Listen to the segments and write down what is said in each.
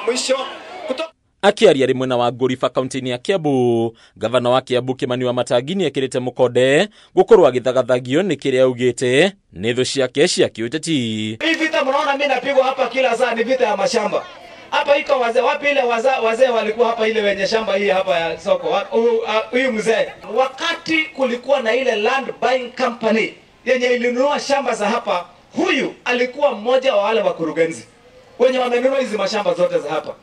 mwisho. Akiaria ri mwena wa Ngũriba kaunti-inĩ ya Kiambu, gavana wa Kiambu Kimani Wamatangi nĩekĩrĩte mũkonde gũkorwo agĩthagathagio nĩ kĩrĩa augĩte nĩ thũ ciake cia kĩũteti. Hii vita mnaona mimi napigwa hapa kila saa ni vita ya mashamba. Hapa iko wazee wapi ile wazee walikuwa hapa ile wenye shamba hii hapa ya soko. Huyu mzee. Wakati kulikuwa na ile land buying company yenye ilinunua shamba za hapa, huyu alikuwa mmoja wa wale wakurugenzi wenye wamenunua hizi mashamba zote za hapa.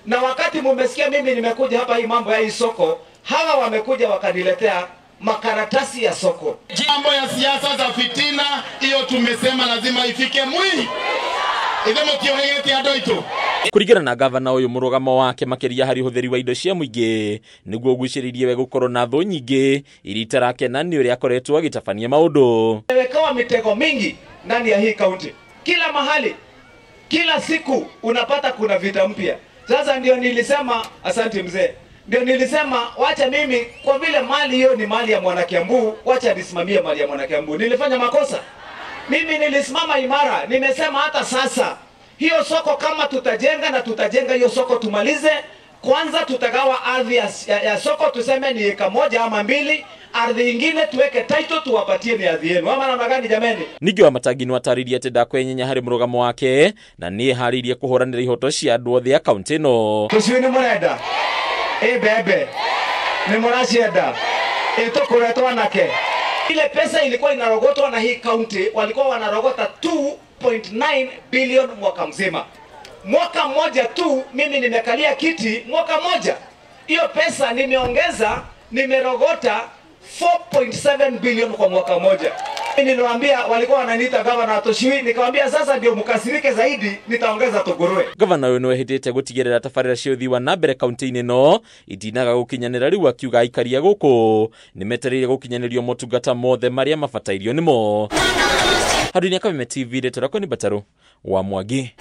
Na wakati mumesikia mimi nimekuja hapa hii mambo ya hii soko, hawa wamekuja wakaniletea makaratasi ya soko. Mambo ya siasa za fitina hiyo tumesema lazima ifike mwi. Ithemo kiohegete andu. Kuringana na gavana uyu murugamo wake makiria hari uhuthiri wa indo cia muingi niguo uguciririe we gukorwo na thu nyingi iria itarakena ni uria akoretwo agitabania maundu. Wekewa mitego mingi ndani ya hii kaunti. Kila mahali, kila siku unapata kuna vita mpya. Sasa ndio nilisema, asante mzee. Ndio nilisema wacha mimi kwa vile mali hiyo ni mali ya Mwanakiambu, wacha nisimamie mali ya Mwanakiambu. Nilifanya makosa. Mimi nilisimama imara, nimesema hata sasa hiyo soko kama tutajenga na tutajenga hiyo soko tumalize. Kwanza tutagawa ardhi ya soko, tuseme ni eka 1 ama 2, ardhi nyingine tuweke title tuwapatie ni ardhi yenu. Ama namna gani jameni? Ningĩ Wamatangi nĩwatarĩirie atĩ ndakwenyenya harĩ mũrũgamo wake na nĩeharĩirie kũhũranĩra ihoto cia andũ othe a kaunti ĩno. Tũcui nĩ mũrenda? Ĩ mbembe nĩ mũracienda? Ĩ tũkũre twanake? Ile pesa ilikuwa inarogotwa na hii kaunti, walikuwa wanarogota 2.9 billion mwaka mzima. Mwaka mmoja tu mimi nimekalia kiti mwaka mmoja, hiyo pesa nimeongeza, nimerogota 4.7 billion kwa mwaka mmoja. Niliwaambia, walikuwa wananiita gavana Toshiwi, nikamwambia sasa ndio mkasirike zaidi, nitaongeza tugurwe. Gavana uyu nĩwehĩtĩte gũtigĩrĩra tabarĩra cia ũthii wa na mbere kaunti-inĩ ĩno itinaga gũkinyanĩra rĩu akiuga aikari a gũkũ nĩmetereire gũkinyanĩrio motungata mothe marĩa mabatairio nĩmo. Handũ-inĩ ya Kameme TV, rĩtwa rĩakwa nĩ Mbataru wa Mwangi.